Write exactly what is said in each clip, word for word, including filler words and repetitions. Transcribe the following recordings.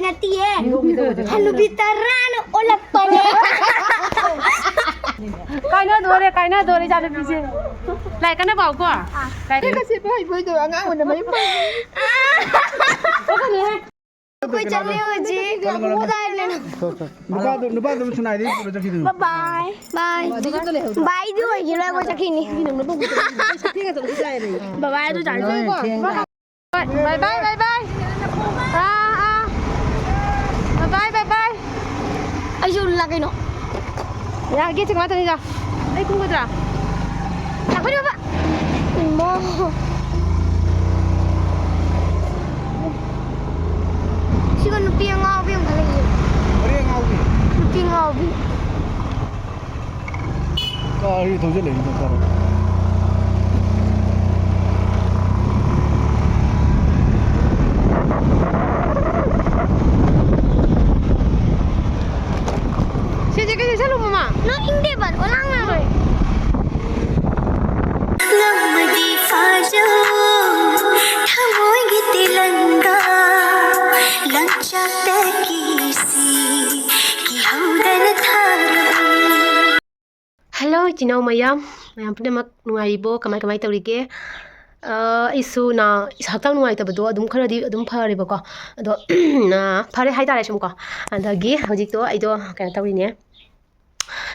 ꯅꯠꯇꯤꯌꯦ꯫ ꯍꯅꯨꯕꯤ ꯇꯔꯥꯅ ꯑꯣꯜꯂꯛꯄꯅꯦ꯫ ꯀꯥꯏꯅꯗꯣꯔꯦ, ꯀꯥꯏꯅꯗꯣꯔꯦ, ꯏꯆꯥꯅꯨꯄꯤꯁꯦ꯫ ꯂꯥꯏꯔꯤꯛ ꯀꯟꯅ ꯄꯥꯎꯀꯣ꯫ ꯂꯥꯏꯔꯤꯛ ꯀꯟꯅ ꯁꯦꯠꯄ ꯍꯩꯕ ꯍꯩꯇꯕ ꯑꯉꯥꯡ ꯑꯣꯏꯅ ꯃꯌꯨꯝ ꯄꯥꯟꯕ꯫ ꯑꯩꯈꯣꯏ ꯆꯠꯂꯦ ꯍꯧꯖꯤꯛ꯫ ꯆꯠꯂꯣ, ꯆꯠꯂꯣ, ꯆꯠꯂꯣ꯫ ꯅꯨꯄꯥꯗꯣ, ꯅꯨꯄꯥꯗꯣ ꯁꯅꯥꯏꯗꯩ ꯄꯨꯔ ꯆꯠꯈꯤꯗꯣꯏꯅꯤ꯫ Bye bye꯫ Bye꯫ ꯕꯥꯏꯗꯤ ꯑꯣꯏꯈꯤꯔꯣꯏ, ꯑꯩꯈꯣꯏ ꯆꯠꯈꯤꯅꯤ꯫ ꯕꯥꯏ ꯕꯥꯏ ꯑꯗꯨ ꯆꯥꯔꯁꯤ꯫ ꯊꯦꯡ-, ꯊꯦꯡ-, ꯕꯥꯏ ꯕꯥꯏ, ꯕꯥꯏ ꯕꯥꯏ꯫ ꯑꯥ, ꯑꯥ꯫ ꯕꯥꯏ ꯕꯥꯏ, ꯕꯥꯏ ꯕꯥꯏ꯫ ꯑꯩꯁꯨ ꯎꯜꯂꯨ ꯂꯥꯎ ꯀꯩꯅꯣ꯫ ꯌꯥꯒꯦ, ꯆꯤꯡ ꯉꯥꯛꯇꯅꯤꯗ꯫ ꯑꯩ ꯀꯨꯝꯒꯗ꯭ꯔꯥ? ꯂꯥꯛꯄꯅꯤ ꯕꯕꯥ꯫ ꯏꯃꯥ꯫ ꯁꯤꯒ ꯅꯨꯄꯤ ꯑꯉꯥꯎꯕꯤ ꯑꯃꯒ ꯂꯩꯌꯦ꯫ ꯀꯔꯤ ꯑꯉꯥꯎꯕꯤ? ꯅꯨꯄꯤ ꯑꯉꯥꯎꯕꯤ꯫ ꯒꯥꯔꯤ ꯊꯧꯖꯤꯜꯂꯛꯏꯅꯦ ꯇꯧꯔꯦ꯫ ꯁꯤꯁꯦ ꯀꯩꯁꯨ ꯆꯠꯂꯨ ꯃꯃꯥ꯫ ꯅꯣꯛꯅꯤꯡꯗꯦꯕ, ꯑꯣꯂꯥꯡ ꯂꯥꯡꯉꯣꯏ꯫ ꯉꯝꯃꯗꯤ ꯐꯥꯖꯧ, ꯊꯃꯣꯏꯒꯤ ꯇꯦꯂꯪꯒꯥ, ꯂꯪꯆꯥꯛꯇ ꯀꯤꯁꯤ, ꯀꯤꯍꯧꯗꯅ ꯊꯥꯔꯕ꯫ Hello, ꯏꯆꯤꯟ ꯏꯅꯥꯎ ꯃꯌꯥꯝ, ꯃꯌꯥꯝ ꯄꯨꯝꯅꯃꯛ ꯅꯨꯡꯉꯥꯏꯔꯤꯕꯣ? ꯀꯃꯥꯏ, ꯀꯃꯥꯏ ꯇꯧꯔꯤꯒꯦ? ꯑ, ꯑꯩꯁꯨ ꯅꯥ-, ꯍꯛꯆꯥꯡ ꯅꯨꯡꯉꯥꯏꯇꯕꯗꯣ ꯑꯗꯨꯝ ꯈꯔꯗꯤ ꯑꯗꯨꯝ ꯐꯔꯦꯕꯀꯣ꯫ ꯑꯗꯣ, ꯑ, ꯐꯔꯦ ꯍꯥꯏꯇꯥꯔꯦ ꯁꯨꯝ ꯀꯣ꯫ ꯑꯗꯒꯤ ꯍꯧꯖꯤꯛꯇꯣ ꯑꯩꯗꯣ ꯀꯩꯅꯣ ꯇꯧꯔꯤꯅꯦ,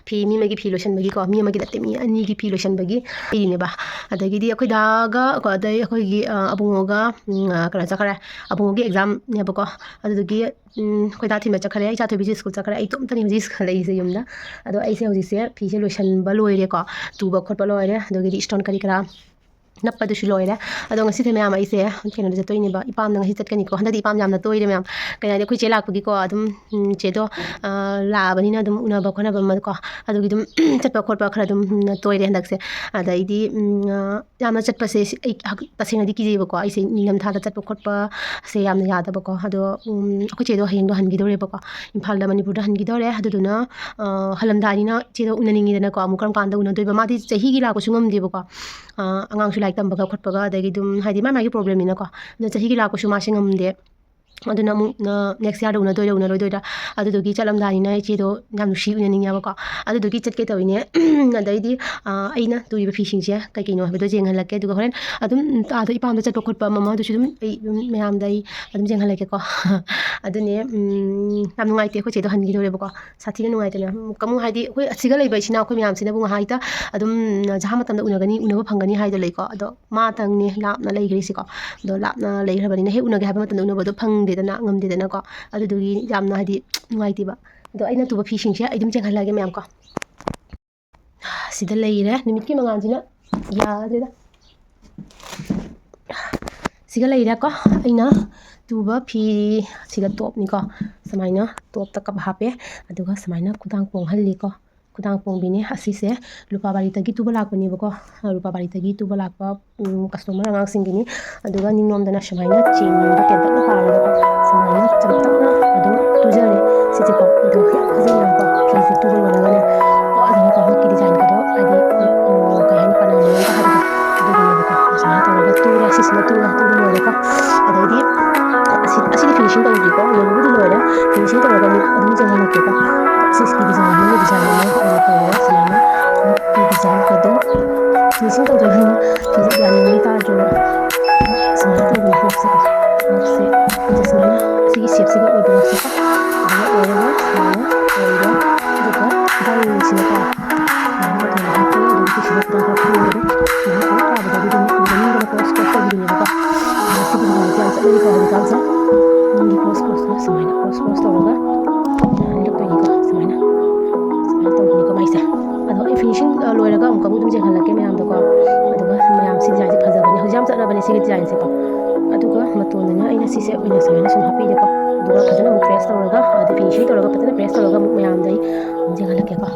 ꯐꯤ ꯃꯤ ꯑꯃꯒꯤ ꯐꯤ ꯂꯣꯏꯁꯟꯕꯒꯤꯀꯣ, ꯃꯤ ꯑꯃꯒꯤ ꯅꯠꯇꯦ, ꯃꯤ ꯑꯅꯤꯒꯤ ꯐꯤ ꯂꯣꯏꯁꯟꯕꯒꯤ ꯂꯩꯔꯤꯅꯦꯕ꯫ ꯑꯗꯒꯤꯗꯤ ꯑꯩꯈꯣꯏ ꯗꯥꯒ ꯀꯣ, ꯑꯗꯩ ꯑꯩꯈꯣꯏꯒꯤ, ꯑ, ꯑꯕꯨꯡꯉꯣꯒ, ꯎꯝ, ꯑ, ꯀꯩꯅꯣ ꯆꯠꯈ꯭ꯔꯦ, ꯑꯕꯨꯡꯉꯣꯒꯤ exam ꯅꯦꯕꯀꯣ꯫ ꯑꯗꯨꯗꯨꯒꯤ ꯎꯝ, ꯑꯩꯈꯣꯏ ꯗꯥ ꯊꯤꯟꯕ ꯆꯠꯈ꯭ꯔꯦ, ꯏꯆꯥ ꯊꯣꯏꯕꯤꯁꯨ ꯁ꯭ꯀꯨꯜ ꯆꯠꯈ꯭ꯔꯦ, ꯑꯩ ꯏꯇꯣꯝꯇꯅꯤ ꯍꯧꯖꯤꯛ ꯂꯩꯔꯤꯁꯦ ꯌꯨꯝꯗ꯫ ꯑꯗꯣ ꯑꯩꯁꯦ ꯍꯧꯖꯤꯛꯁꯦ ꯐꯤꯁꯦ ꯂꯣꯏꯁꯟꯕ ꯂꯣꯏꯔꯦꯀꯣ, ꯇꯨꯕ ꯈꯣꯠꯄ ꯂꯣꯏꯔꯦ, ꯑꯗꯨꯒꯤꯗꯤ ꯏꯁꯇꯣꯟ ꯀꯔꯤ ꯀꯔꯥ ꯅꯞꯄꯗꯨꯁꯨ ꯂꯣꯏꯔꯦ꯫ ꯑꯗꯣ ꯉꯁꯤꯁꯦ ꯃꯌꯥꯝ ꯑꯩꯁꯦ ꯀꯩꯅꯣꯗ ꯆꯠꯇꯣꯏꯅꯦꯕ, ꯏꯄꯥꯝꯗ ꯉꯁꯤ ꯆꯠꯀꯅꯤꯀꯣ꯫ ꯍꯟꯗꯛꯇꯤ ꯏꯄꯥꯝ ꯌꯥꯝꯅ ꯇꯣꯏꯔꯦ ꯃꯌꯥꯝ, ꯀꯩ ꯍꯥꯏꯅꯤ, ꯑꯩꯈꯣꯏ ꯆꯦ ꯂꯥꯛꯄꯒꯤꯀꯣ, ꯑꯗꯨꯝ, ꯎꯝ, ꯆꯦꯗꯣ, ꯑ, ꯂꯥꯛꯑꯕꯅꯤꯅ ꯑꯗꯨꯝ ꯎꯅꯕ ꯈꯣꯠꯅꯕ ꯑꯃꯀꯣ, ꯑꯗꯨꯒꯤ ꯑꯗꯨꯝ ꯆꯠꯄ ꯈꯣꯠꯄ ꯈꯔ ꯑꯗꯨꯝ, ꯎꯝ, ꯇꯣꯏꯔꯦ ꯍꯟꯗꯛꯁꯦ꯫ ꯑꯗꯩꯗꯤ, ꯎꯝ, ꯑ, ꯌꯥꯝꯅ ꯆꯠꯄꯁꯦ ꯁꯤ ꯑꯩ ꯍꯛ-, ꯇꯁꯦꯡꯅꯗꯤ ꯀꯤꯖꯩꯕꯀꯣ꯫ ꯑꯩꯁꯦ ꯅꯤꯡꯊꯝꯊꯥꯗ ꯆꯠꯄ ꯈꯣꯠꯄꯁꯦ ꯌꯥꯝꯅ ꯌꯥꯗꯕꯀꯣ꯫ ꯑꯗꯣ, ꯎꯝ, ꯑꯩꯈꯣꯏ ꯆꯦꯗꯣ ꯍꯌꯦꯡꯗꯣ ꯍꯟꯈꯤꯗꯧꯔꯦꯕꯀꯣ, ꯏꯝꯐꯥꯜꯗ, ꯃꯅꯤꯄꯨꯔꯗ ꯍꯟꯈꯤꯗꯧꯔꯦ꯫ ꯑꯗꯨꯗꯨꯅ, ꯑ, ꯍꯜꯂꯝꯗꯥꯏꯅꯤꯅ ꯆꯦꯗꯣ ꯎꯅꯅꯤꯡꯉꯤꯗꯅꯀꯣ꯫ ꯑꯃꯨꯛ ꯀꯔꯝ ꯀꯥꯟꯗ ꯎꯅꯗꯣꯏꯕ? ꯃꯥꯗꯤ ꯆꯍꯤꯒꯤ ꯂꯥꯛꯄꯁꯨ ꯉꯝꯗꯦꯕꯀꯣ꯫ ꯑ, ꯑꯉꯥꯡꯁꯨ ꯂꯥꯏꯔꯤꯛ ꯇꯝꯕꯒ ꯈꯣꯠꯄꯒ, ꯑꯗꯒꯤ ꯑꯗꯨꯝ ꯍꯥꯏꯗꯤ ꯃꯥꯏ ꯃꯥꯒꯤ problemꯅꯤꯅꯀꯣ꯫ ꯑꯗꯣ ꯆꯍꯤꯒꯤ ꯂꯥꯛꯄꯁꯨ ꯃꯥꯁꯦ ꯉꯝꯗꯦ꯫ ꯑꯗꯨꯅ ꯑꯃꯨꯛ next yearꯗ ꯎꯅꯗꯣꯏꯔꯥ ꯎꯅꯔꯣꯏꯗꯣꯏꯔꯥ, ꯑꯗꯨꯗꯨꯒꯤ ꯆꯠꯂꯝꯗꯥꯏꯅꯤꯅ ꯏꯆꯦꯗꯣ ꯌꯥꯝ ꯅꯨꯡꯁꯤ ꯎꯅꯅꯤꯡꯉꯦꯕꯀꯣ꯫ ꯑꯗꯨꯗꯨꯒꯤ ꯆꯠꯀꯦ ꯇꯧꯔꯤꯅꯦ꯫ ꯑꯗꯩꯗꯤ ꯑꯩꯅ ꯇꯨꯔꯤꯕ ꯐꯤꯁꯤꯡꯁꯦ ꯀꯩ ꯀꯩꯅꯣ ꯍꯥꯏꯕꯗꯣ ꯌꯦꯡꯍꯜꯂꯛꯀꯦ꯫ ꯑꯗꯨꯒ ꯍꯣꯔꯦꯟ ꯑꯗꯨꯝ ꯑꯥꯗ ꯏꯄꯥꯝꯗ ꯆꯠꯄ ꯈꯣꯠꯄ ꯃꯃꯥꯗꯨꯁꯨ ꯑꯗꯨꯝ ꯑꯩ ꯑꯗꯨꯝ ꯃꯌꯥꯝꯗ ꯑꯩ ꯑꯗꯨꯝ ꯌꯦꯡꯍꯜꯂꯛꯀꯦꯀꯣ꯫ ꯑꯗꯨꯅꯦ, ꯌꯥꯝ ꯅꯨꯡꯉꯥꯏꯇꯦ, ꯑꯩꯈꯣꯏ ꯆꯦꯗꯣ ꯍꯟꯈꯤꯗꯣꯔꯦꯕꯀꯣ꯫ ꯁꯥꯊꯤꯅ ꯅꯨꯡꯉꯥꯏꯇꯅ꯫ ꯀꯃꯨ ꯍꯥꯏꯗꯤ ꯑꯩꯈꯣꯏ ꯑꯁꯤꯒ ꯂꯩꯕ ꯏꯆꯤꯟ ꯏꯅꯥꯎ ꯑꯩꯈꯣꯏ ꯃꯌꯥꯝꯁꯤꯅꯕꯨ ꯉꯥꯏꯍꯥꯛꯇ ꯑꯗꯨꯝ ꯖꯍꯥ ꯃꯇꯝꯗ ꯎꯅꯒꯅꯤ, ꯎꯅꯕ ꯐꯪꯒꯅꯤ ꯍꯥꯏꯗꯣ ꯂꯩꯀꯣ꯫ ꯑꯗꯣ ꯃꯥꯇꯪꯅꯦ ꯂꯥꯞꯅ ꯂꯩꯈ꯭ꯔꯤꯁꯤꯀꯣ꯫ ꯑꯗꯣ ꯂꯥꯞꯅ ꯂꯩꯈ꯭ꯔꯕꯅꯤꯅ ꯍꯦꯛ ꯎꯅꯒꯦ ꯍꯥꯏꯕ ꯃꯇꯝꯗ ꯎꯅꯕꯗꯣ ꯐꯪꯗꯦꯗꯅ, ꯉꯝꯗꯦꯗꯅꯀꯣ꯫ ꯑꯗꯨꯗꯨꯒꯤ ꯌꯥꯝꯅ ꯍꯥꯏꯗꯤ ꯅꯨꯡꯉꯥꯏꯇꯦꯕ꯫ ꯑꯗꯣ ꯑꯩꯅ ꯇꯨꯕ ꯐꯤꯁꯤꯡꯁꯦ ꯑꯩ ꯑꯗꯨꯝ ꯆꯦꯟꯍꯜꯂꯛꯑꯒꯦ ꯃꯌꯥꯝ ꯀꯣ꯫ ꯁꯤꯗ ꯂꯩꯔꯦ꯫ ꯅꯨꯃꯤꯠꯀꯤ ꯃꯉꯥꯜꯁꯤꯅ ꯌꯥꯗ꯭ꯔꯦꯗ꯫ ꯁꯤꯒ ꯂꯩꯔꯦꯀꯣ꯫ ꯑꯩꯅ ꯇꯨꯕ ꯐꯤ ꯁꯤꯒ ꯇꯣꯞꯅꯤꯀꯣ꯫ ꯁꯨꯃꯥꯏꯅ ꯇꯣꯞꯇ ꯀꯞ ꯍꯥꯞꯄꯦ꯫ ꯑꯗꯨꯒ ꯁꯨꯃꯥꯏꯅ ꯈꯨꯗꯥꯡ ꯄꯣꯡꯍꯜꯂꯤꯀꯣ꯫ ꯈꯨꯗꯥꯡ ꯄꯣꯡꯕꯤꯅꯤ꯫ ꯑꯁꯤꯁꯦ ꯂꯨꯄꯥ ꯕꯥꯔꯤꯗꯒꯤ ꯇꯨꯕ ꯂꯥꯛꯄꯅꯦꯕꯀꯣ꯫ ꯂꯨꯄꯥ ꯕꯥꯔꯤꯗꯒꯤ ꯇꯨꯕ ꯂꯥꯛꯄ, ꯎꯝ, customer ꯑꯉꯥꯡꯁꯤꯡꯒꯤꯅꯤ꯫ ꯑꯗꯨꯒ ꯅꯤꯡꯂꯣꯝꯗꯅ ꯁꯨꯃꯥꯏꯅ ꯆꯦꯟꯕ ꯇꯦꯟꯇꯛꯅ ꯄꯥꯜꯂꯒꯀꯣ ꯁꯨꯃꯥꯏꯅ ꯆꯝꯇꯛꯅ ꯑꯗꯨꯝ ꯇꯨꯖꯔꯦ꯫ ꯁꯤꯁꯦꯀꯣ ꯑꯗꯨ ꯌꯥꯝ ꯐꯖꯩꯌꯦꯕꯀꯣ꯫ ꯐꯤꯁꯦ ꯇꯨꯕ ꯂꯣꯏꯔꯒꯅꯦ ꯀꯣ ꯑꯗꯨꯝ ꯀꯣ ꯃꯤꯠꯀꯤ designꯒꯗꯣ ꯍꯥꯏꯗꯤ, ꯎꯝ, ꯀꯩ ꯍꯥꯏꯅꯤ, ꯄꯅꯥ ꯃꯑꯣꯡꯗ ꯍꯥꯏꯕꯗꯣ ꯑꯗꯨꯗꯨꯅꯦꯕꯀꯣ꯫ ꯁꯨꯃꯥꯏꯅ ꯇꯧꯔꯒ ꯇꯨꯔꯦ꯫ ꯁꯤꯁꯤꯅ ꯇꯨꯔꯦ, ꯇꯨꯕ ꯂꯣꯏꯔꯦꯀꯣ꯫ ꯑꯗꯩꯗꯤ ꯑꯁꯤ, ꯑꯁꯤꯗꯤ finishing ꯇꯧꯗ꯭ꯔꯤꯀꯣ, ꯂꯣꯏꯕꯨꯗꯤ ꯂꯣꯏꯔꯦ꯫ Finishing ꯇꯧꯔꯒ ꯑꯃꯨꯛ ꯑꯗꯨꯝ ꯌꯦꯡꯍꯜꯂꯛꯀꯦꯀꯣ꯫ ꯁꯤꯁꯤꯒꯤ design ꯑꯃ, design ꯑꯃ ꯑꯣꯏꯅ ꯇꯧꯔꯒ ꯁꯨꯃꯥꯏꯅ ꯃꯤꯠꯀꯤ designꯒꯗꯣ finishing ꯇꯧꯗ꯭ꯔꯤꯕꯅꯤꯅ ꯐꯤꯁꯦ ꯌꯥꯝ ꯌꯦꯡꯕ ꯇꯥꯗ꯭ꯔꯦꯕ꯫ ꯁꯨꯃꯥꯏꯅ ꯇꯧꯕꯅꯤ ꯃꯈꯨꯠꯁꯦ꯫ ꯃꯈꯨꯠꯁꯦ, ꯃꯈꯨꯠꯁꯦ ꯁꯨꯃꯥꯏꯅ ꯁꯤꯒꯤ shapeꯁꯤꯒ ꯑꯣꯏꯕ ꯃꯈꯨꯠꯁꯦ꯫ ꯑꯗꯨꯃꯥꯏꯅ ꯑꯣꯏꯔꯒ ꯁꯨꯃꯥꯏꯅ ꯑꯣꯏꯔꯦ꯫ ꯑꯗꯨꯒ ꯕꯟꯁꯤꯅꯀꯣ ꯁꯨꯃꯥꯏꯅ ꯃꯇꯣꯟꯗ ꯍꯥꯞꯄꯅꯤ꯫ ꯑꯗꯨꯒ ꯁꯤꯁꯤꯅ ꯈꯤꯇꯪ ꯈꯔ ꯐꯨꯜꯂꯒ ꯁꯨꯃꯥꯏꯅ ꯈꯔ ꯇꯥꯕꯗ ꯑꯗꯨꯗꯤ ꯃꯅꯤꯡꯗꯅ cross cross ꯇꯧꯕꯤꯗꯨꯅꯦꯕꯀꯣ꯫ ꯑꯗꯨꯒ ꯁꯤꯒꯤ design ꯁꯦ ꯌꯥꯝ ꯆꯠꯅꯔꯤꯀꯣ ꯍꯧꯖꯤꯛꯀꯥꯟꯁꯦ꯫ ꯃꯅꯤꯡꯒꯤ cross crossꯅ ꯁꯨꯃꯥꯏꯅ cross cross ꯇꯧꯔꯒ ꯁꯨꯃꯥꯏꯅ ꯂꯨꯞꯇꯣꯏꯅꯤꯀꯣ꯫ ꯁꯨꯃꯥꯏꯅ, ꯁꯨꯃꯥꯏꯅ ꯇꯧꯕꯅꯤꯀꯣ ꯃꯥꯏꯁꯦ꯫ ꯑꯗꯣ ꯑꯩ finishing, ꯑ, ꯂꯣꯏꯔꯒ ꯑꯃꯨꯛꯀ ꯑꯃꯨꯛ ꯑꯗꯨꯝ ꯌꯦꯡꯍꯜꯂꯛꯀꯦ ꯃꯌꯥꯝꯗꯀꯣ꯫ ꯑꯗꯨꯒ ꯃꯌꯥꯝ ꯁꯤ designꯁꯦ ꯐꯖꯕꯅꯦ, ꯍꯧꯖꯤꯛ ꯌꯥꯝ ꯆꯠꯅꯕꯅꯦ ꯁꯤꯒꯤ designꯁꯦꯀꯣ꯫ ꯑꯗꯨꯒ ꯃꯇꯣꯟꯗꯅ ꯑꯩꯅ ꯁꯤꯁꯦ ꯑꯣꯏꯅ ꯁꯨꯃꯥꯏꯅ ꯁꯨꯝ ꯍꯥꯞꯄꯤꯔꯦꯀꯣ꯫ ꯑꯗꯨꯒ ꯐꯖꯅ ꯑꯃꯨꯛ press ꯇꯧꯔꯒ, ꯑꯗ finishing ꯇꯧꯔꯒ ꯐꯖꯅ press ꯇꯧꯔꯒ ꯑꯃꯨꯛ ꯃꯌꯥꯝꯗ ꯑꯩ ꯑꯃꯨꯛ ꯌꯦꯡꯍꯜꯂꯛꯀꯦꯀꯣ꯫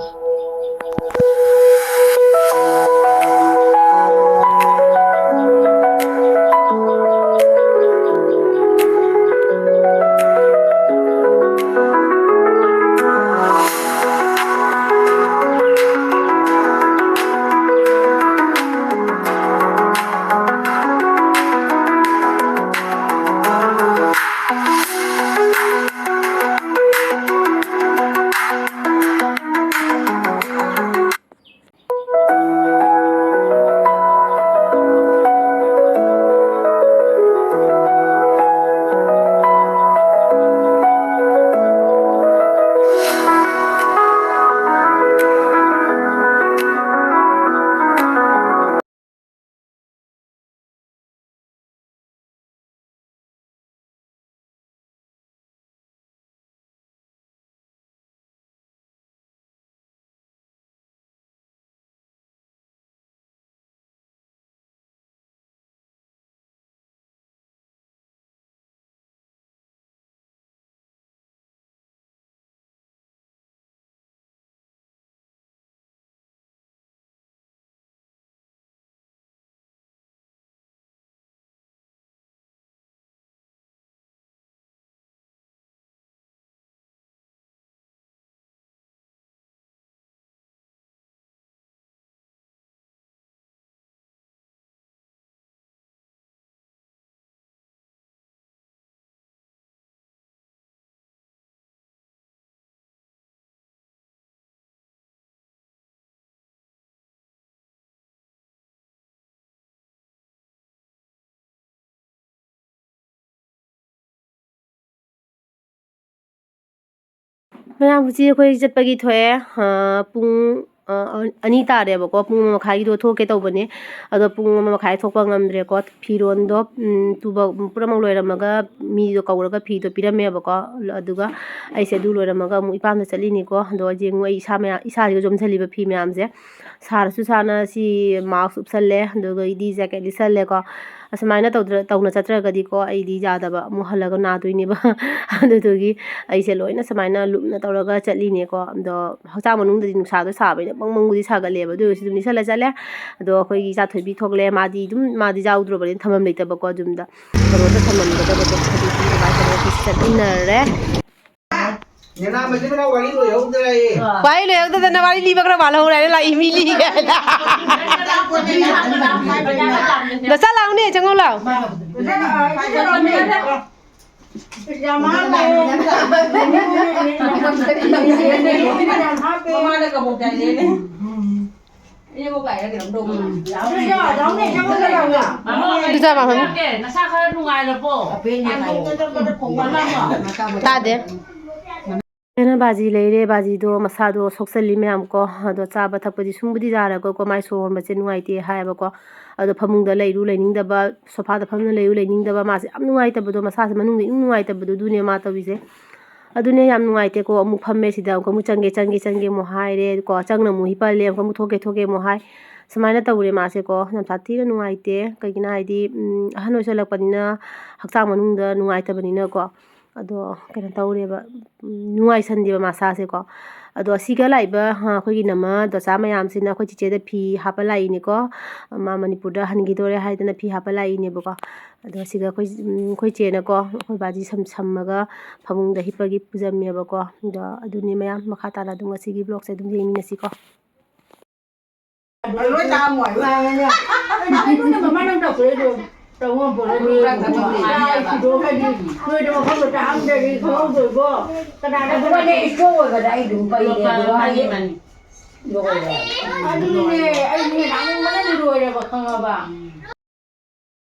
ꯃꯌꯥꯝ, ꯍꯧꯖꯤꯛ ꯑꯩꯈꯣꯏ ꯆꯠꯄꯒꯤ ꯊꯣꯛꯑꯦ꯫ ꯑ, ꯄꯨꯡ, ꯑ, ꯑꯅꯤ ꯇꯥꯔꯦꯕꯀꯣ꯫ ꯄꯨꯡ ꯑꯃ ꯃꯈꯥꯏꯒꯤꯗꯣ ꯊꯣꯛꯀꯦ ꯇꯧꯕꯅꯦ, ꯑꯗꯣ ꯄꯨꯡ ꯑꯃ ꯃꯈꯥꯏ ꯊꯣꯛꯄ ꯉꯝꯗ꯭ꯔꯦꯀꯣ꯫ ꯐꯤꯔꯣꯟꯗꯣ, ꯎꯝ, ꯇꯨꯕ ꯄꯨꯝꯅꯃꯛ ꯂꯣꯏꯔꯝꯃꯒ, ꯃꯤꯗꯣ ꯀꯧꯔꯒ ꯐꯤꯗꯣ ꯄꯤꯔꯝꯃꯦꯕꯀꯣ꯫ ꯑꯗꯨꯒ ꯑꯩꯁꯦ ꯑꯗꯨ ꯂꯣꯏꯔꯝꯃꯒ ꯑꯃꯨꯛ ꯏꯄꯥꯝꯗ ꯆꯠꯂꯤꯅꯤꯀꯣ꯫ ꯑꯗꯣ ꯌꯦꯡꯉꯨ, ꯑꯩ ꯏꯁꯥ ꯃꯌꯥꯝ, ꯏꯁꯥꯁꯤꯒ ꯌꯣꯝꯁꯤꯜꯂꯤꯕ ꯐꯤ ꯃꯌꯥꯝꯁꯦ꯫ ꯁꯥꯔꯁꯨ ꯁꯥꯅ ꯁꯤ ꯃꯥꯛꯁ ꯎꯞꯁꯜꯂꯦ, ꯑꯗꯨꯒ ꯑꯩꯗꯤ ꯖꯦꯀꯦꯠ ꯂꯤꯠꯁꯜꯂꯦꯀꯣ꯫ ꯑꯁꯨꯃꯥꯏꯅ ꯇꯧꯗ꯭ꯔ-, ꯇꯧꯅ ꯆꯠꯇ꯭ꯔꯒꯗꯤꯀꯣ, ꯑꯩꯗꯤ ꯌꯥꯗꯕ, ꯑꯃꯨꯛ ꯍꯜꯂꯒ ꯅꯥꯗꯣꯏꯅꯦꯕ꯫ ꯑꯗꯨꯗꯨꯒꯤ ꯑꯩꯁꯦ ꯂꯣꯏꯅ ꯁꯨꯃꯥꯏꯅ ꯂꯨꯞꯅ ꯇꯧꯔꯒ ꯆꯠꯂꯤꯅꯦꯀꯣ꯫ ꯑꯗꯣ ꯍꯛꯆꯥꯡ ꯃꯅꯨꯡꯗꯗꯤ ꯅꯨꯡꯁꯥꯗꯣ ꯁꯥꯕꯅꯤꯅ ꯕꯪ ꯕꯪꯕꯨꯗꯤ ꯁꯥꯒꯠꯂꯦꯕ, ꯑꯗꯨ ꯑꯣꯏꯔꯁꯨ ꯑꯗꯨꯝ ꯂꯤꯠꯁꯜꯂ ꯆꯠꯂꯦ꯫ ꯑꯗꯣ ꯑꯩꯈꯣꯏꯒꯤ ꯏꯆꯥ ꯊꯣꯏꯕꯤ ꯊꯣꯛꯂꯛꯑꯦ꯫ ꯃꯥꯗꯤ ꯑꯗꯨꯝ, ꯃꯥꯗꯤ ꯌꯥꯎꯗ꯭ꯔꯕꯅꯤꯅ ꯊꯝꯐꯝ ꯂꯩꯇꯕꯀꯣ, ꯌꯨꯝꯗ ꯀꯩꯅꯣꯗ ꯊꯝꯃꯝꯒꯗꯕꯗꯣ꯫ ꯑꯗꯨꯗꯤ ꯑꯗꯨꯃꯥꯏꯅ ꯇꯧꯔꯒ ꯑꯩꯈꯣꯏꯁꯦ ꯆꯠꯃꯤꯟꯅꯔꯦ꯫ ꯅꯅꯥ ꯃꯁꯤꯟ ꯃꯅꯥꯎ ꯋꯥꯔꯤ ꯂꯣꯏꯍꯧꯗ꯭ꯔꯦ꯫ ꯋꯥꯔꯤ ꯂꯣꯏꯍꯧꯗꯗꯅ ꯋꯥꯔꯤ ꯂꯤꯕ ꯈꯔ ꯃꯥꯜꯍꯧꯔꯦ ꯍꯥꯏꯅ ꯂꯥꯛꯏ ꯃꯤ ꯂꯤꯒꯦ ꯍꯥꯏꯅ꯫ ꯅꯆꯥ ꯂꯥꯛꯎꯅꯦ, ꯆꯪꯉꯛꯎ ꯂꯥꯎ꯫ ꯃꯃꯥꯅ ꯀꯕꯣꯛ ꯆꯥꯏꯅꯦ꯫ ꯏꯅꯦꯕꯣꯛ ꯂꯥꯛꯏꯔ ꯀꯩꯅꯣꯝ ꯇꯧꯕꯅꯦ꯫ ꯎꯝ꯫ ꯑꯗꯨ ꯆꯥ ꯃꯥ ꯐꯝꯃꯤ꯫ ꯅꯠꯇꯦ, ꯅꯁꯥ ꯈꯔ ꯅꯨꯡꯉꯥꯏꯔꯕꯣ? ꯇꯥꯗꯦ꯫ ꯀꯩꯅꯣ, ꯕꯥꯖꯤ ꯂꯩꯔꯦ, ꯕꯥꯖꯤꯗꯣ ꯃꯁꯥꯗꯣ ꯁꯣꯛꯆꯜꯂꯤ ꯃꯌꯥꯝ ꯀꯣ꯫ ꯑꯗꯣ ꯆꯥꯕ ꯊꯛꯄꯗꯤ ꯁꯨꯡꯕꯨꯗꯤ ꯌꯥꯔꯒꯀꯣ, ꯃꯥꯏ ꯁꯣꯔ ꯍꯣꯟꯕꯁꯦ ꯅꯨꯡꯉꯥꯏꯇꯦ ꯍꯥꯏꯌꯦꯕꯀꯣ꯫ ꯑꯗꯣ ꯐꯃꯨꯡꯗ ꯂꯩꯔꯨ ꯂꯩꯅꯤꯡꯗꯕ, ꯁꯣꯐꯥꯗ ꯐꯝꯅ ꯂꯩꯔꯨ ꯂꯩꯅꯤꯡꯗꯕ, ꯃꯥꯁꯦ ꯌꯥꯝ ꯅꯨꯡꯉꯥꯏꯇꯕꯗꯣ, ꯃꯁꯥꯁꯦ ꯃꯅꯨꯡꯗ ꯏꯅꯨꯡ ꯅꯨꯡꯉꯥꯏꯇꯕꯗꯣ, ꯑꯗꯨꯅꯦ ꯃꯥ ꯇꯧꯔꯤꯁꯦ꯫ ꯑꯗꯨꯅꯦ ꯌꯥꯝ ꯅꯨꯡꯉꯥꯏꯇꯦꯀꯣ꯫ ꯑꯃꯨꯛ ꯐꯝꯃꯦ ꯁꯤꯗ, ꯑꯃꯨꯛꯀ ꯑꯃꯨꯛ ꯆꯪꯒꯦ, ꯆꯪꯒꯦ, ꯆꯪꯒꯦ ꯑꯃꯨꯛ ꯍꯥꯏꯔꯦ ꯀꯣ꯫ ꯆꯪꯅ ꯑꯃꯨꯛ ꯍꯤꯞꯄꯜꯂꯦ, ꯑꯃꯨꯛꯀ ꯑꯃꯨꯛ ꯊꯣꯛꯀꯦ, ꯊꯣꯛꯀꯦ ꯑꯃꯨꯛ ꯍꯥꯏ꯫ ꯁꯨꯃꯥꯏꯅ ꯇꯧꯔꯦ ꯃꯥꯁꯦꯀꯣ꯫ ꯌꯥꯝ ꯁꯥꯊꯤꯅ ꯅꯨꯡꯉꯥꯏꯇꯦ꯫ ꯀꯩꯒꯤꯅꯣ ꯍꯥꯏꯗꯤ, ꯎꯝ, ꯑꯍꯟ ꯑꯣꯏꯁꯜꯂꯛꯄꯅꯤꯅ ꯍꯛꯆꯥꯡ ꯃꯅꯨꯡꯗ ꯅꯨꯡꯉꯥꯏꯇꯕꯅꯤꯅꯀꯣ꯫ ꯑꯗꯣ ꯀꯩꯅꯣ ꯇꯧꯔꯦꯕ, ꯎꯝ, ꯅꯨꯡꯉꯥꯏꯁꯟꯗꯦꯕ ꯃꯁꯥꯁꯦꯀꯣ꯫ ꯑꯗꯣ ꯑꯁꯤꯒ ꯂꯥꯛꯏꯕ, ꯑ, ꯑꯩꯈꯣꯏꯒꯤ ꯅꯃ ꯗꯣꯆꯥ ꯃꯌꯥꯝꯁꯤꯅ ꯑꯩꯈꯣꯏ ꯆꯤꯆꯦꯗ ꯐꯤ ꯍꯥꯞꯄ ꯂꯥꯛꯏꯅꯦꯀꯣ꯫ ꯃꯥ ꯃꯅꯤꯄꯨꯔꯗ ꯍꯟꯈꯤꯗꯣꯔꯦ ꯍꯥꯏꯗꯅ ꯐꯤ ꯍꯥꯞꯄ ꯂꯥꯛꯏꯅꯦꯕꯀꯣ꯫ ꯑꯗꯣ ꯁꯤꯗ ꯑꯩꯈꯣꯏ, ꯎꯝ, ꯑꯩꯈꯣꯏ ꯆꯦꯅꯀꯣ, ꯑꯩꯈꯣꯏ ꯕꯥꯖꯤ ꯁꯝ ꯁꯝꯃꯒ ꯐꯃꯨꯡꯗ ꯍꯤꯞꯄꯒꯤ ꯄꯨꯖꯝꯃꯦꯕꯀꯣ꯫ ꯑꯗꯣ ꯑꯗꯨꯅꯤ ꯃꯌꯥꯝ, ꯃꯈꯥ ꯇꯥꯅ ꯑꯗꯨꯝ ꯉꯁꯤꯒꯤ vlogꯁꯦ ꯑꯗꯨꯝ ꯌꯦꯡꯃꯤꯟꯅꯁꯤꯀꯣ꯫ ꯂꯣꯏ ꯆꯥꯔꯝꯃꯣ ꯍꯥꯏꯕ꯫ ꯑꯩꯉꯣꯟꯗ ꯃꯃꯥ ꯅꯪ ꯇꯧꯁꯦ ꯑꯗꯨ ꯇꯧ ꯉꯝꯄꯣꯠ ꯅꯠꯇꯦ꯫ ꯂꯥꯏ ꯊꯤꯗꯣꯛꯈ꯭ꯔꯗꯤ ꯅꯣꯏꯗ ꯃꯐꯝꯗꯣ ꯆꯥꯍꯟꯗ꯭ꯔꯗꯤ ꯈꯪꯍꯧꯗꯣꯏꯕꯣ꯫ ꯀꯅꯥꯗ ꯑꯗꯨꯒꯅꯦ ꯏꯁꯇ꯭ꯔꯣꯛ ꯑꯣꯏꯕꯗ ꯑꯩ ꯑꯗꯨꯝ ꯄꯩꯔꯦ꯫ ꯑꯗꯨꯒ ꯑꯩ ꯂꯣꯏꯔꯦ꯫ ꯑꯗꯨꯅꯤꯅꯦ ꯑꯩ ꯍꯦꯟꯅ ꯑꯃꯨꯛ ꯃꯅꯝ ꯂꯣꯏꯔꯦꯕ ꯈꯪꯉꯕ꯫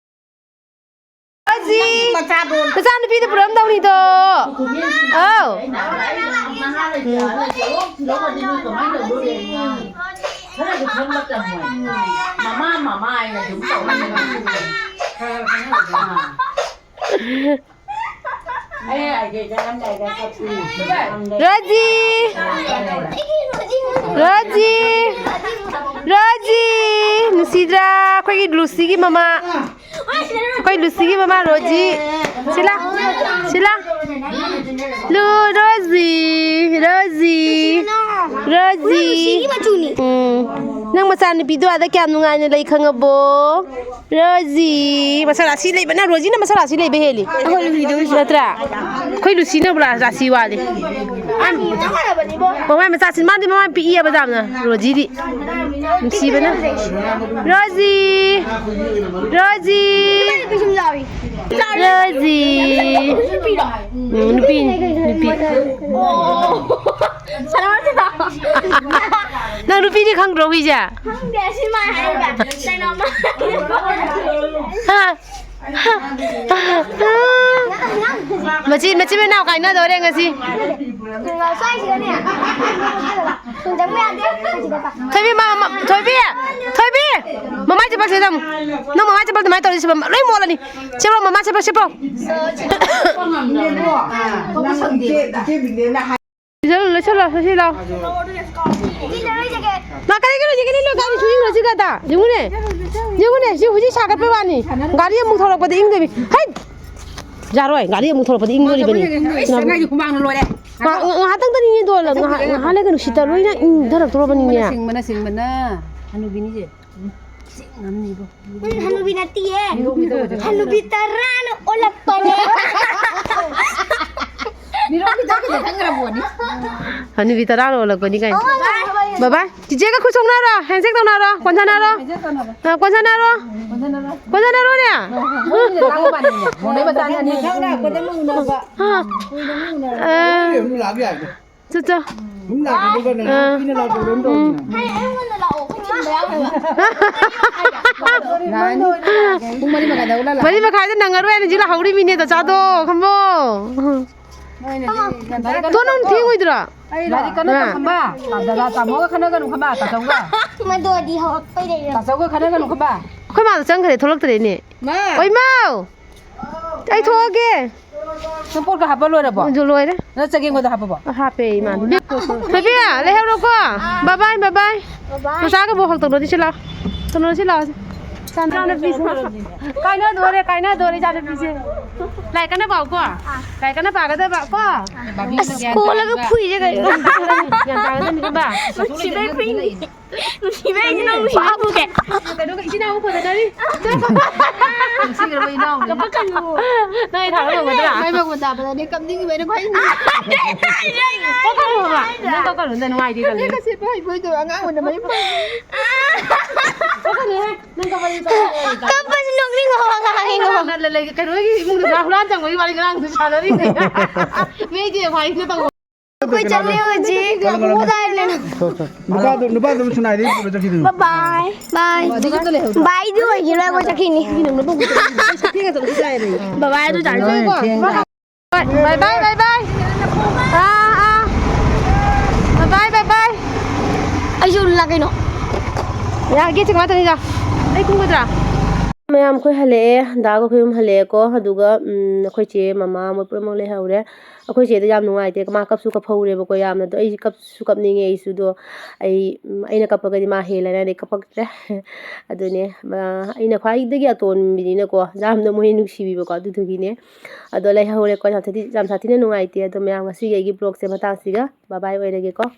ꯕꯥꯖꯤ! ꯃꯆꯥꯗꯣ ꯃꯆꯥꯅꯨꯄꯤꯗ ꯄꯨꯔꯛꯑꯝꯗꯧꯅꯤꯗꯣ꯫ ꯑꯧ꯫ ꯌꯥꯔꯣꯏ, ꯆꯠꯂꯣ, ꯊꯤꯜꯂꯛꯑꯗꯤ ꯅꯣꯏ ꯀꯃꯥꯏꯅ ꯇꯧꯗꯣꯔꯤ? ꯈꯔꯁꯨ ꯈꯪꯕ ꯇꯝꯃꯣꯏ꯫ ꯃꯃꯥ, ꯃꯃꯥ ꯍꯥꯏꯅ ꯑꯗꯨꯝ ꯇꯧꯔꯒ ꯈꯔ ꯈꯔ ꯈꯪꯍꯜꯂꯨꯀꯣ꯫ ꯑꯩ ꯍꯥꯏꯒꯦ, ꯆꯠꯂꯝꯗꯥꯏꯗ ꯀꯞꯄꯤ꯫ ꯔꯣꯖꯤ! ꯔꯣꯖꯤ! ꯔꯣꯖꯤ! ꯅꯨꯡꯁꯤꯗ꯭ꯔꯥ ꯑꯩꯈꯣꯏꯒꯤ ꯂꯨꯁꯤꯒꯤ ꯃꯃꯥ? ꯑꯩꯈꯣꯏ ꯂꯨꯁꯤꯒꯤ ꯃꯃꯥ ꯔꯣꯖꯤ꯫ ꯁꯤꯂꯥ, ꯁꯤꯂꯥ꯫ ꯂꯨ, ꯔꯣꯖꯤ, ꯔꯣꯖꯤ, ꯔꯣꯖꯤ꯫ ꯂꯨꯁꯤꯒꯤ ꯃꯆꯨꯅꯤ꯫ ꯎꯝ꯫ ꯅꯪ ꯃꯆꯥꯅꯨꯄꯤꯗꯣ ꯑꯥꯗ ꯀꯌꯥꯝ ꯅꯨꯡꯉꯥꯏꯅ ꯂꯩ ꯈꯪꯉꯕꯣ? ꯔꯣꯖꯤ꯫ ꯃꯁꯛ ꯔꯥꯁꯤ ꯂꯩꯕ꯫ ꯅꯪ ꯔꯣꯖꯤꯅ ꯃꯁꯛ ꯔꯥꯁꯤ ꯂꯩꯕ ꯍꯦꯜꯂꯤ꯫ ꯑꯩꯈꯣꯏ ꯂꯨꯁꯤꯗꯣ ꯅꯠꯇ꯭ꯔꯥ? ꯑꯩꯈꯣꯏ ꯂꯨꯁꯤꯅ ꯔꯥꯁꯤ ꯋꯥꯠꯂꯤ꯫ ꯃꯃꯥꯏ ꯃꯆꯥꯁꯤ ꯃꯥꯗꯤ ꯃꯃꯥꯏ ꯄꯤꯛꯏꯑꯕ ꯌꯥꯝꯅ꯫ ꯔꯣꯖꯤꯗꯤ꯫ ꯅꯨꯡꯁꯤꯕꯅ꯫ ꯔꯣꯖꯤ! ꯔꯣꯖꯤ! ꯔꯣꯖꯤ! ꯎꯝ, ꯅꯨꯄꯤꯅꯤ, ꯅꯨꯄꯤ꯫ ꯅꯪ ꯅꯨꯄꯤꯅꯤ ꯈꯪꯗ꯭ꯔꯣ, ꯍꯨꯏꯁꯦ? ꯈꯪꯗꯦ, ꯁꯤ ꯃꯥ ꯍꯥꯏꯔꯒ ꯀꯩꯅꯣꯝꯃ꯫ ꯍꯥ? ꯃꯆꯤꯟ, ꯃꯆꯤꯟ ꯃꯅꯥꯎ ꯀꯥꯏꯅꯗꯧꯔꯦ ꯉꯁꯤ꯫ ꯊꯣꯏꯕꯤ, ꯃꯥ, ꯃꯥ, ꯊꯣꯏꯕꯤ! ꯊꯣꯏꯕꯤ! ꯃꯃꯥꯏ ꯆꯄꯜ ꯁꯦ ꯅꯪ꯫ ꯅꯪ ꯃꯃꯥꯏ ꯆꯄꯜ ꯑꯗꯨꯃꯥꯏꯅ ꯇꯧꯔꯗꯤ ꯁꯤꯕ ꯂꯣꯏ ꯃꯣꯠꯂꯅꯤ꯫ ꯁꯤꯕ ꯃꯃꯥꯏ ꯆꯄꯜ ꯁꯤꯕ꯫ ꯂꯣꯏꯁꯜꯂꯣ, ꯂꯣꯏꯁꯜꯂꯣ, ꯂꯣꯏꯁꯜꯂꯣ꯫ ꯃꯥ ꯀꯔꯤ ꯀꯔꯤ ꯀꯔꯤ ꯂꯣꯏ ꯀꯥꯏꯗ ꯁꯨ ꯏꯪꯈ꯭ꯔꯁꯤ ꯀꯗ? ꯌꯦꯡꯉꯨꯅꯦ꯫ ꯌꯦꯡꯉꯨꯅꯦ, ꯁꯤ ꯍꯧꯖꯤꯛ ꯁꯥꯒꯠꯄ ꯋꯥꯅꯤ꯫ ꯒꯥꯔꯤ ꯑꯃꯨꯛ ꯊꯧꯔꯛꯄꯗ ꯏꯪꯗꯕꯤ꯫ ꯍꯩꯠ! ꯌꯥꯔꯣꯏ, ꯒꯥꯔꯤ ꯑꯃꯨꯛ ꯊꯧꯔꯛꯄꯗ ꯏꯪꯗꯣꯔꯤꯕꯅꯤ꯫ ꯏꯁ, ꯉꯥꯏꯈꯣ, ꯍꯨꯃꯥꯡꯅ ꯂꯣꯏꯔꯦ꯫ ꯉꯥ-, ꯉꯥ-, ꯉꯥꯏꯍꯥꯛꯇꯪꯗꯅꯤꯅꯦ ꯑꯗꯣ, ꯉꯥꯏꯍꯥꯛ, ꯉꯥꯏꯍꯥꯛ ꯂꯩꯔꯒ ꯅꯨꯡꯁꯤꯠꯇ ꯂꯣꯏꯅ ꯏꯪꯊꯔꯛꯇꯣꯔꯕꯅꯤꯅꯦ꯫ ꯁꯤꯡꯕꯅ, ꯁꯤꯡꯕꯅ, ꯍꯅꯨꯕꯤꯅꯤꯁꯦ꯫ ꯁꯤ ꯉꯝꯅꯤꯕꯣ꯫ ꯎꯝ, ꯍꯅꯨꯕꯤ ꯅꯠꯇꯤꯌꯦ꯫ ꯍꯅꯨꯕꯤ ꯇꯔꯥꯅ ꯑꯣꯜꯂꯛꯄꯅꯦ꯫ ꯃꯤꯔꯣꯟꯕꯤꯗꯣ ꯈꯤꯇꯪ ꯈꯪꯈ꯭ꯔꯕꯣꯅꯤ꯫ ꯍꯅꯨꯕꯤ ꯇꯔꯥꯅ ꯑꯣꯜꯂꯛꯄꯅꯤ ꯀꯥꯏꯅ꯫ ꯕꯕꯥ, ꯆꯤꯆꯦꯒ ꯈꯨꯠ ꯁꯣꯛꯅꯔꯣ, handshake ꯇꯧꯅꯔꯣ, ꯀꯣꯟꯁꯥꯟꯅꯔꯣ꯫ ꯑ, ꯀꯣꯟꯁꯥꯟꯅꯔꯣ꯫ ꯀꯣꯟꯁꯥꯟꯅꯔꯣꯅꯦ꯫ ꯃꯣꯟꯗꯩ ꯃꯆꯥꯅꯤ ꯑꯅꯤ꯫ ꯑ꯫ ꯆꯠ ꯆꯣ꯫ ꯑꯥ꯫ ꯎꯝ꯫ ꯄꯨꯡ ꯃꯔꯤ ꯃꯈꯥꯏꯗ ꯍꯧꯒꯠꯂ ꯂꯥꯛꯑꯣ꯫ ꯃꯔꯤ ꯃꯈꯥꯏꯗ ꯅꯪꯉꯔꯣꯏ ꯍꯥꯏꯅ ꯍꯧꯖꯤꯛ ꯂꯥꯛꯍꯧꯔꯤꯃꯤꯅꯦ ꯆꯆꯥꯗꯣ, ꯈꯝꯕꯣ꯫ ꯅꯣꯏꯅꯗꯤ ꯒ꯭ꯌꯥꯟ ꯇꯥꯔꯛꯀꯅꯤ꯫ ꯇꯣ ꯅꯪ ꯊꯦꯡꯉꯣꯏꯗ꯭ꯔꯣ? ꯂꯥꯏꯔꯤꯛ ꯀꯟꯅ ꯇꯝ ꯈꯪꯕ? ꯗꯥꯗꯥ ꯇꯥꯃꯣꯒ ꯈꯟꯅꯒꯅꯨ ꯈꯪꯕ? ꯇꯥꯆꯧꯒ꯫ ꯃꯗꯨꯗꯤ ꯍꯧꯔꯛꯄꯩ ꯂꯩꯔꯦ꯫ ꯇꯥꯆꯧꯒ ꯈꯟꯅꯒꯅꯨ ꯈꯪꯕ? ꯑꯩꯈꯣꯏ ꯃꯥꯗꯣ ꯆꯪꯈ꯭ꯔꯦ, ꯊꯣꯛꯂꯛꯇ꯭ꯔꯦꯅꯦ꯫ ꯃꯥ꯫ ꯑꯣꯏꯃꯥꯎ! ꯑꯩ ꯊꯣꯛꯑꯒꯦ꯫ ꯅꯪ ꯄꯣꯠꯀ ꯍꯥꯞꯄ ꯂꯣꯏꯔꯕꯣ? ꯑꯗꯨ ꯂꯣꯏꯔꯦ꯫ ꯅꯪ ꯆꯒꯦꯝꯒꯗꯣ ꯍꯥꯞꯄꯕꯣ? ꯍꯥꯞꯄꯦ ꯏꯃꯥꯅ꯫ ꯊꯣꯏꯕꯤ, ꯂꯩꯍꯧꯔꯣꯀꯣ꯫ Bye bye, bye bye꯫ ꯕꯥꯏ ꯕꯥꯏ꯫ ꯃꯆꯥꯒ ꯕꯣꯛ ꯍꯛ ꯇꯧꯅꯗꯤ ꯁꯤ ꯂꯥꯎ꯫ ꯇꯧꯅꯗꯤ ꯁꯤ ꯂꯥꯎ꯫ ꯏꯆꯥꯅꯨꯄꯤꯁꯦ꯫ ꯀꯥꯏꯅꯗꯣꯔꯦ, ꯀꯥꯏꯅꯗꯣꯔꯦ ꯏꯆꯥꯅꯨꯄꯤꯁꯦ꯫ ꯂꯥꯏꯔꯤꯛ ꯀꯟꯅ ꯄꯥꯎꯀꯣ꯫ ꯂꯥꯏꯔꯤꯛ ꯀꯟꯅ ꯄꯥꯒꯗꯕ ꯀꯣ꯫ ꯑꯁ, ꯀꯣꯜꯂꯒ ꯐꯨꯏꯁꯦ ꯀꯩꯅꯣ꯫ ꯒ꯭ꯌꯥꯟ ꯇꯥꯒꯗꯕꯅꯤ ꯈꯪꯕ꯫ ꯅꯨꯡꯁꯤꯕꯩ ꯐꯨꯏꯅꯤ꯫ ꯅꯨꯡꯁꯤꯕꯩ ꯅꯪ ꯅꯨꯡꯁꯤꯕ ꯐꯨꯒꯦ꯫ ꯀꯩꯅꯣꯒ ꯏꯆꯤꯟ ꯏꯅꯥꯎ ꯐꯖꯅꯔꯤ꯫ ꯅꯨꯡꯁꯤꯈ꯭ꯔꯕ ꯏꯅꯥꯎꯅꯤ꯫ ꯀꯞꯄꯛꯀꯅꯨ꯫ ꯅꯪ ꯑꯩ ꯊꯥꯒꯠ ꯉꯝꯒꯗ꯭ꯔꯥ? ꯃꯥꯏ ꯃꯈꯣꯟ ꯇꯥꯕꯗꯅꯦ ꯀꯞꯅꯤꯡꯉꯤꯕ ꯑꯩꯅ ꯈ꯭ꯋꯥꯏ ꯀꯞꯀꯅꯨ ꯍꯥꯏꯕ꯫ ꯅꯪ ꯀꯞꯀꯅꯨ, ꯅꯪ ꯅꯨꯡꯉꯥꯏꯇꯦ ꯀꯞꯅꯤꯡ꯫ ꯀꯁꯦꯠꯄ ꯍꯩꯕꯣꯏꯗꯣ ꯑꯉꯥꯡ ꯑꯣꯏꯅ ꯃꯌꯨꯝ ꯄꯥꯟ-꯫ ꯀꯞꯀꯅꯨꯍꯦ꯫ ꯅꯪ ꯀꯞꯄꯗꯤ ꯆꯠꯂꯣ꯫ ꯀꯞꯄꯁꯤ ꯅꯣꯛꯅꯤꯡꯉꯣ ꯉꯥꯡꯉꯤꯉꯣ꯫ ꯅ-, ꯅ-, ꯂꯩ-, ꯀꯩꯅꯣꯒꯤ ꯏꯃꯨꯡꯗ ꯉꯥ ꯍꯨꯔꯥꯟ ꯆꯪꯕꯒꯤ ꯋꯥꯔꯤ ꯉꯔꯥꯡꯁꯨ ꯁꯥꯟꯅꯔꯤꯅꯦ꯫ ꯃꯤꯒꯤ ꯋꯥꯔꯤꯁꯤꯅ ꯇꯧꯕ꯫ ꯑꯩꯈꯣꯏ ꯆꯠꯂꯦ ꯍꯧꯖꯤꯛ꯫ ꯀꯣꯗꯥꯏꯅꯦ? ꯅꯨꯄꯥꯗꯣ, ꯅꯨꯄꯥꯗꯣ ꯁꯨꯅꯥꯏꯗ ꯄꯨꯔ ꯆꯠꯈꯤꯗꯣꯏꯅꯤ꯫ ꯕꯥꯏ ꯕꯥꯏ꯫ ꯕꯥꯏꯗꯤ ꯑꯣꯏꯈꯤꯔꯣꯏ, ꯑꯩꯈꯣꯏ ꯆꯠꯈꯤꯅꯤ꯫ ꯕꯕꯥꯏ ꯑꯗꯨ ꯆꯥꯔꯁꯤ꯫ ꯍꯣꯏ, ꯕꯥꯏ ꯕꯥꯏ, ꯕꯥꯏ ꯕꯥꯏ꯫ ꯑꯥ, ꯑꯥ꯫ ꯕꯥꯏ ꯕꯥꯏ, ꯕꯥꯏ ꯕꯥꯏ꯫ ꯑꯩꯁꯨ ꯎꯠꯂꯨꯂꯥ ꯀꯩꯅꯣ? ꯌꯥꯒꯦ, ꯆꯤꯡ ꯃꯊꯛꯇ ꯌꯥ-, ꯑꯩ ꯀꯨꯝꯒꯗ꯭ꯔꯥ? ꯃꯌꯥꯝ ꯑꯩꯈꯣꯏ ꯍꯜꯂꯛꯑꯦ, ꯗꯥꯒ ꯑꯩꯈꯣꯏ ꯑꯍꯨꯝ ꯍꯜꯂꯛꯑꯦꯀꯣ꯫ ꯑꯗꯨꯒ, ꯎꯝ, ꯑꯩꯈꯣꯏ ꯆꯦ, ꯃꯃꯥ, ꯃꯣꯏ ꯄꯨꯝꯅꯃꯛ ꯂꯩꯍꯧꯔꯦ꯫ ꯑꯩꯈꯣꯏ ꯆꯦꯗꯣ ꯌꯥꯝ ꯅꯨꯡꯉꯥꯏꯇꯦ, ꯃꯥ ꯀꯞꯁꯨ ꯀꯞꯍꯧꯔꯦꯕꯀꯣ ꯌꯥꯝꯅ꯫ ꯑꯗꯣ ꯑꯩ ꯀꯞꯁꯨ ꯀꯞꯅꯤꯡꯉꯦ ꯑꯩꯁꯨ꯫ ꯑꯗꯣ ꯑꯩ, ꯎꯝ, ꯑꯩꯅ ꯀꯞꯄꯒꯗꯤ ꯃꯥ ꯍꯦꯜꯂꯦꯅ ꯑꯩ ꯀꯞꯄꯛꯇ꯭ꯔꯦ꯫ ꯑꯗꯨꯅꯦ, ꯃꯥ, ꯑꯩꯅ ꯈ꯭ꯋꯥꯏꯗꯒꯤ ꯑꯇꯣꯟꯕꯤꯅꯤꯅꯀꯣ, ꯌꯥꯝꯅ ꯃꯣꯏ ꯅꯨꯡꯁꯤꯕꯤꯕꯀꯣ, ꯑꯗꯨꯗꯨꯒꯤꯅꯦ꯫ ꯑꯗꯣ ꯂꯩꯍꯧꯔꯦꯀꯣ, ꯌꯥꯝ ꯁꯥꯊꯤ-, ꯌꯥꯝ ꯁꯥꯊꯤꯅ ꯅꯨꯡꯉꯥꯏꯇꯦ꯫ ꯑꯗꯣ ꯃꯌꯥꯝ, ꯉꯁꯤꯒꯤ ꯑꯩꯒꯤ vlogꯁꯦ ꯃꯇꯥꯡꯁꯤꯒ bye bye ꯑꯣꯏꯔꯒꯦꯀꯣ꯫